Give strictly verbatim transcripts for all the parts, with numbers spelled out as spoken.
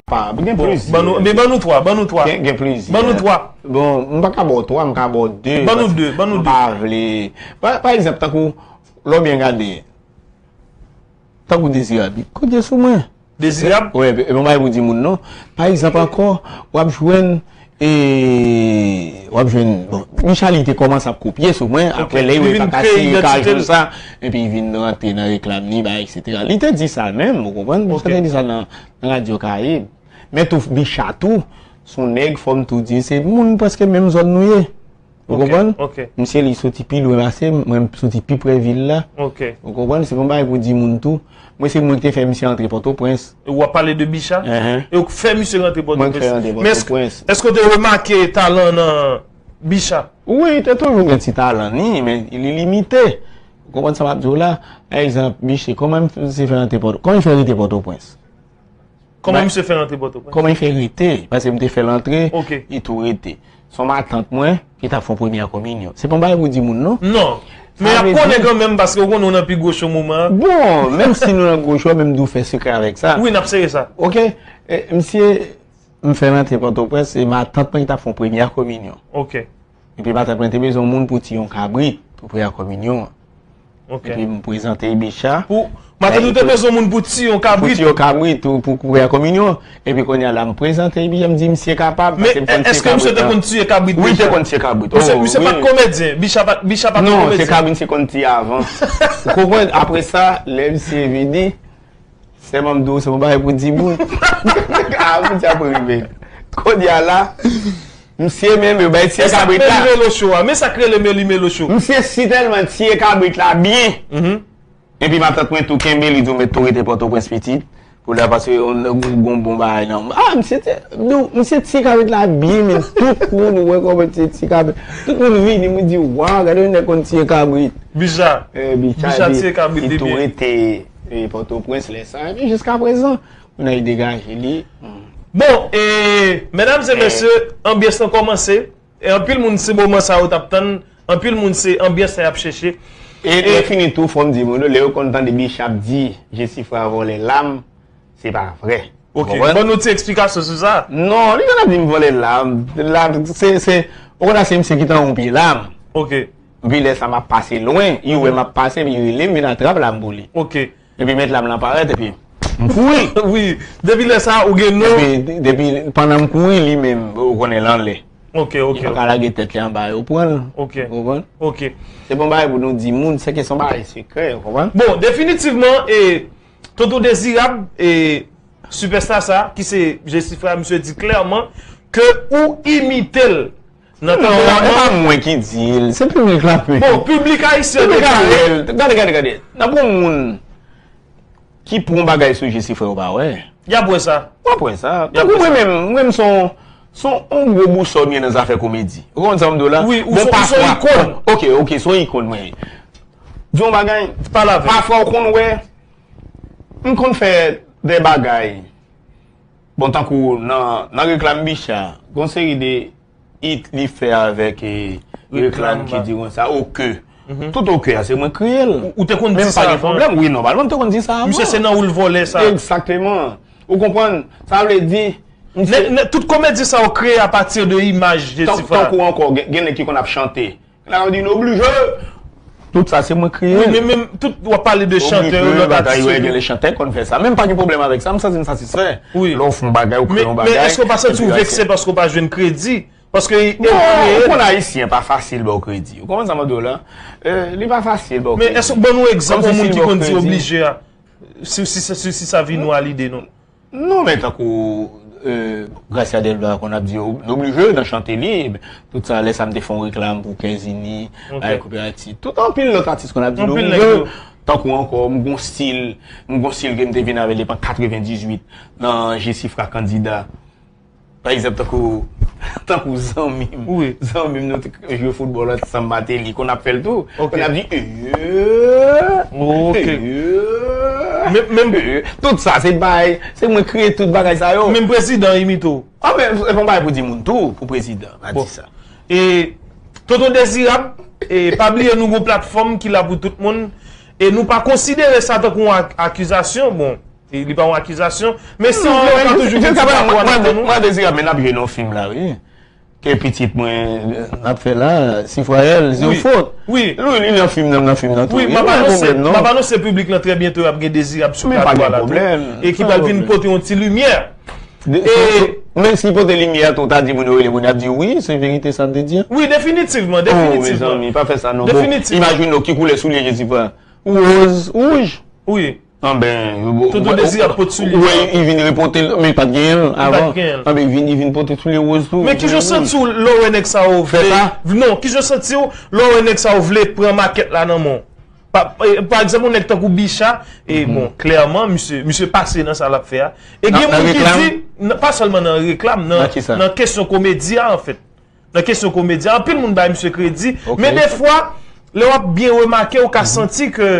Pa, gen plizyè. Ban nou, men ban nou twa, ban nou twa. Gen, gen plizyè. Ban nou twa. Bon, m pa ka ba w twa, m ka ba w de. Ban nou de, ban nou de. M pa vle. Pa, pa egzanp, tankou, lè w byen gade, tankou Dezirab, kote sou mwen? Dezirab? Wi, e, e, bon, bagay pou di moun non. Pa egzanp ankò, w ap jwenn, e, w ap jwenn, bon, Michaly te kòmanse ap kopye sou mwen, apre lè yo pa ka siye ka jwenn sa, epi vin rantre nan reklam ni, ba, etsetera. Li te di sa menm, ou konprann? Michaly te di sa nan, nan Radyo Karayib. Men tou, Bicha tou, se yon nèg, fò m tou di, se moun prèske menm zòn nou ye. Ou konprann? Misye li soti pi lwen pase m, mwen m soti pi pre vil la. Ou konprann? Se pa yon bagay pou di moun tou. Mwen se mwen ki te fè misye antre Pòtoprens. E w ap pale de Bicha? E w k fè misye rantre Pòtoprens. Mwen k fè rantre Pòtoprens. Men èske, èske w te remake talan nan Bicha? Wi, li te toujou gen ti talan ni, men li limite. Ou konprann sa m ap di w la? Pa egzanp, Bicha, kòman misye fè rantre Pòtoprens? Kòman misye fè rantre Pòtoprens? Kòman misye fè rantre Pòtoprens? Kòman li fè rete? Paske m te fè l antre, li tou rete. Se yon matant mwen ki t ap fè yon premyè kominyon. Se pa yon bagay pou di moun non. Non. Men y ap konnen kanmenm paske ou konnen w nan pi gwo cho moman an. Bon, menm si nou nan gwo cho, men m dwe fè sekrè avèk sa. Wi, n ap sere sa. Oke. E, misye, m fè l antre Pòtoprens, se matant mwen ki t ap fè yon premyè kominyon. Oke. Epi matant mwen te bezwen yon moun pou tiye yon kabrit pou premyè kominyon an. Epi m prezante Bicha. Pou, matant ou te bezwen yon moun pou tiye yon kabrit? Pou tiye yon kabrit, pou, pou premyè kominyon an. Epi kounye a la, m prezante Bicha, m di misye kapab, paske m konn tiye kabrit. Men èske misye te konn tiye kabrit deja? Wi, te konn tiye kabrit. Misye pa t komedyen, Bicha pa, Bicha pa t komedyen. Non, se kabrit misye konn tiye avan. Ou konprann? Apre sa, lè misye vini, sèlman m di w, se yon bagay pou di moun. A, moun sa pou rive. Kounye a la, misye menm, yo bay tiye kabrit la. Men sa k rele Meli Melo Show a. Men sa k rele Meli Melo Show. Misye si tèlman tiye kabrit la byen. Epi matant mwen tou kenbe li, di w met tou rete Pòtoprens pitit. Pou la, paske yon, yon, yon bon bagay nan. A, misye te, nou, misye tiye kabrit la byen, men tout moun wè kòman misye tiye kabrit. Tout moun vini, moun di, waw, gade yon nèg konn tiye kabrit. Bicha. Eh, Bicha, Bicha tiye kabrit li byen. Li tou rete, eh, Pòtoprens lè sa, epi jiskaprezan, moun nan li degaje li. Bon, e, medam e mesye, anbyans lan kòmanse. E anpil moun se moman sa yo t ap tann, anpil moun se anbyans sa y ap chèche. E lè fini tou, fò m di moun yo, lè yo konn tande Bicha ap di, Jesifra vòlè lam, se pa vrè. Ok, ban nou ti eksplikasyon sou sa. Non, li konn ap di m vòlè lam. Lam, se, se, ou konn se misye ki t anwo pye lam. Ok. Epi lè sa m ap pase lwen, li wè m ap pase, epi li rele m, vin atrap lam pou li. Ok. Epi mèt lam lan parèt, epi m kouri. Wi, depi lè sa, ou gen non. Epi, depi, pandan m kouri, li menm, ou konnen l anlè. Ok, ok. Li pa ka lage tèt li anba, yo pran l. Ok. Ou konprann? Ok. Se pa yon bagay pou nou di moun, se ke se yon bagay sekrè, ou konprann? Bon, definitivman, e, Tonton Dezirab, e, sipèsta sa, ki se Jesifra, misye di klèman ke ou imite l nan tanboulanman. Non, e pa mwen ki di l, se piblik la menm. Bon, piblik ayisyen deklare. Piblik la wè l. Gade, gade, gade. Nan pou moun ki pran bagay sou Jesifra, ou pa wè. Y ap wè sa. W ap wè sa. Tankou mwen menm, mwen menm se yon, se yon gwo bousòl m ye nan zafè komedi. Ou konprann sa m di w la? Wi, ou se, ou se yon ikòn. Ok, ok, se yon ikòn mwen ye. Di yon bagay, pafwa ou konn wè, m konn fè de bagay. Bon, tankou nan, nan reklam Bicha, gon seri de it li fè avèk, e, reklam ki di konsa, oke. Tout oke a, se mwen kreye l. Ou, ou te konn di sa avan? Men m pa gen pwoblèm. Wi, nòmalman, m te konn di sa avan. Misye se nan ou l vòlè sa. Egzakteman. Ou konprann? Sa vle di, misye. Nèg, nèg, tout komedi sa yo kreye apati de imaj Jesifra. Tankou ankò, gen, gen nèg ki konn ap chante. La, ou di, nou oblije. Tout sa, se mwen kreye l. Wi, men, men, tout, w ap pale de chantè yo, lòt atis yo tou. Gen de chantè konn fè sa. Men m pa gen pwoblèm avèk sa, m santi m satisfè. Wi. Lè w fè yon bagay, ou kreye yon bagay. Men, men èske w pa santi w vekse paske w pa jwenn kredi? Paske e kreye. Non, ou konn ayisyen pa fasil ba w kredi. Ou konprann sa m ap di w la? E, li pa fasil ba w kredi. Men èske, ban nou egzanp yon moun ki konn di oblije a, si, si, si, si sa vin ou a lide, non? Non, men tankou, e, Gracia Delva konn ap di, nou oblije nan chante li, tout sa, lè sa m te fè yon reklam pou Kèzini, bagay kooperatif, tout anpil lòt atis konn ap di, nou oblije, tankou ankò, m gon stil, m gon stil ke m te vin avè l depi an katrevendizuit, nan Jesifra Kandida. Pa egzanp, tankou, tankou zanmi m. Wi. Zanmi m, nou te jwe foutbòl ansanm, Martelly, konn ap fè l tou. Ok. Konn ap di, eee, ok. Eee, men, men, eee. Tout sa, se bay, se mwen kreye tout bagay sa yo. Menm prezidan imite w. A, men, se pa yon bagay pou di moun tou, pou prezidan, pa di sa. E, Tonton Dezirab, e, pa bliye nou gon platfòm ki la pou tout moun. E nou pa konsidere sa tankou yon ak-, akizasyon, bon. Li pa yon akizasyon. Men si w vle, ou ka toujou vin sou plato a, n ap tann ou. Mwen, Dezirab, men n ap jwe nan fim la, wi. Ke pitit mwen, n ap fè la, Sifrayèl, Zero Fot. Wi. Wi, li nan fim nan, nan fim nan tou. Wi, m ap anonse, m ap anonse piblik lan trè byento, y ap gen Dezirab sou plato a la tou. E ki pral vin pote yon ti limyè. E menm si pote limyè tou, ta di moun yo rele moun, y ap di wi, se verite sa m te di a. Wi, definitivman, definitivman. Oh, mezanmi, pa fè sa non. Bon, imajine w ki koulè soulye Jezifra. Woz, wouj. Wi. Anben, Toto Dezi ap pot soulye sa. Wè, li vin repote l, men li pa t genyen l avan. Li pa t genyen l. Anben, li vin, li vin pote soulye woz tou. Men kijan w santi w lè w wè nèg sa yo vle, non, kijan w santi w lè w wè nèg sa yo vle pran makèt la nan men w? Pa, e, pa egzanp, yon nèg tankou Bicha, e bon, klèman, misye, misye pase nan sa l ap fè a. E gen moun ki di, pa sèlman nan reklam, nan, nan kesyon komedi a, anfèt. Nan kesyon komedi a, anpil moun bay misye kredi, men defwa, lè w ap byen remake, ou ka santi ke,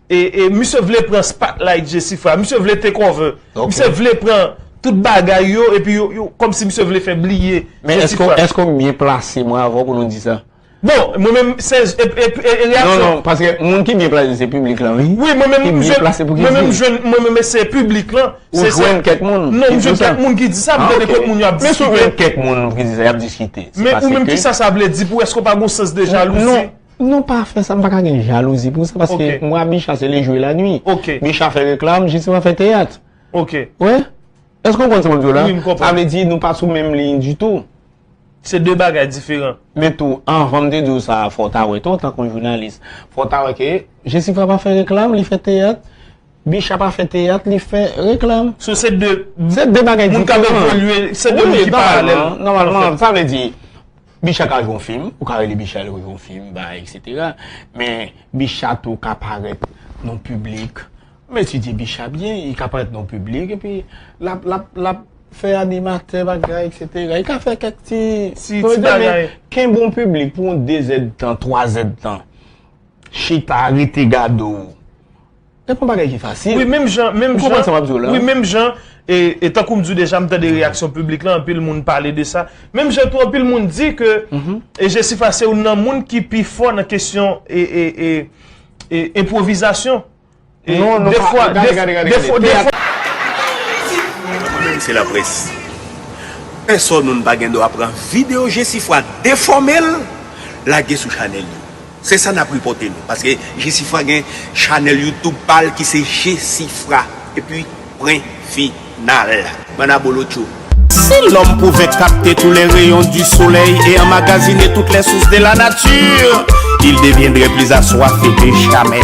e, e, misye vle pran spotlight Jesifra, misye vle take over, misye vle pran tout bagay yo, epi yo, yo, kòmsi misye vle fè bliye Jesifra. Men èske, èske m byen plase, mwen, avè w pou nou di sa? Bon, mwen menm, se, e, e, e, e reyaksyon. Non, non, paske moun ki byen plase, se piblik lan, wi. Wi, mwen menm, mwen menm, jwenn, mwen menm, se piblik lan. Ou jwenn kèk moun ki di sa? Non, m jwenn kèk moun ki di sa, m tande kòk moun yo ap diskite. Men si w jwenn kèk moun ki di sa, y ap diskite. Men ou menm, kisa sa vle di pou ou? Èske w pa gen yon sans de jalouzi? Non, non, pa fè sa, m pa ka gen jalouzi pou sa, paske mwa Bicha se le jour et la nuit. Bicha fè reklam, Jesifra fè teyat. Wè? Èske w konprann sa m ap di w la? Wi, m konprann. Sa vle di nou pa sou menm liy ditou. Se de bagay diferan. Men tou, anvan m te di w sa, fò w ta wè tou, antanke yon jounalis, fò w ta wè ke Jesifra pa fè reklam, li fè teyat, Bicha pa fè teyat, li fè reklam. So, se de, se de bagay diferan. Moun k ap evolye, se de moun ki paralèl. Wi, nòmalman, nòmalman, sa vle di, Bicha ka jwe yon fim, ou ka rele Bicha, li jwe yon fim, bay, etsetera. Men Bicha tou ka parèt nan piblik. M etidye Bicha byen, li ka parèt nan piblik, epi l ap, l ap, l ap fè animatè bagay, etsetera. Li ka fè kèk ti, ti, ti bagay. Kenbe yon piblik pou yon dezèdtan, twazèdtan. Chita, rete gade w. E pa yon bagay ki fasil. Wi, menm jan, menm jan. Ou konprann sa m ap di w la? Wi, menm jan, e, e tankou m di w deja, m tande reyaksyon piblik la, anpil moun pale de sa. Menm jan tou, anpil moun di ke, e, Jesifra se youn nan moun ki pi fò nan kesyon, e, e, e, e, enpwovizasyon. E non, non, pa, gade, gade, gade, gade. Teyat. Nou menm se laprès. Pèsonn moun pa gen dwa pran videyo Jesifra, defòme l, lage sou chanèl li. Se sa n ap ripòte nou. Paske Jesifra gen chanèl YouTube pa l ki se Jesifra. Epi, pwen final. Bann abolotcho. Si l'homme pouvait capter tous les rayons du soleil et emmagasiner toutes les sources de la nature, il deviendrait plus assoiffé que jamais.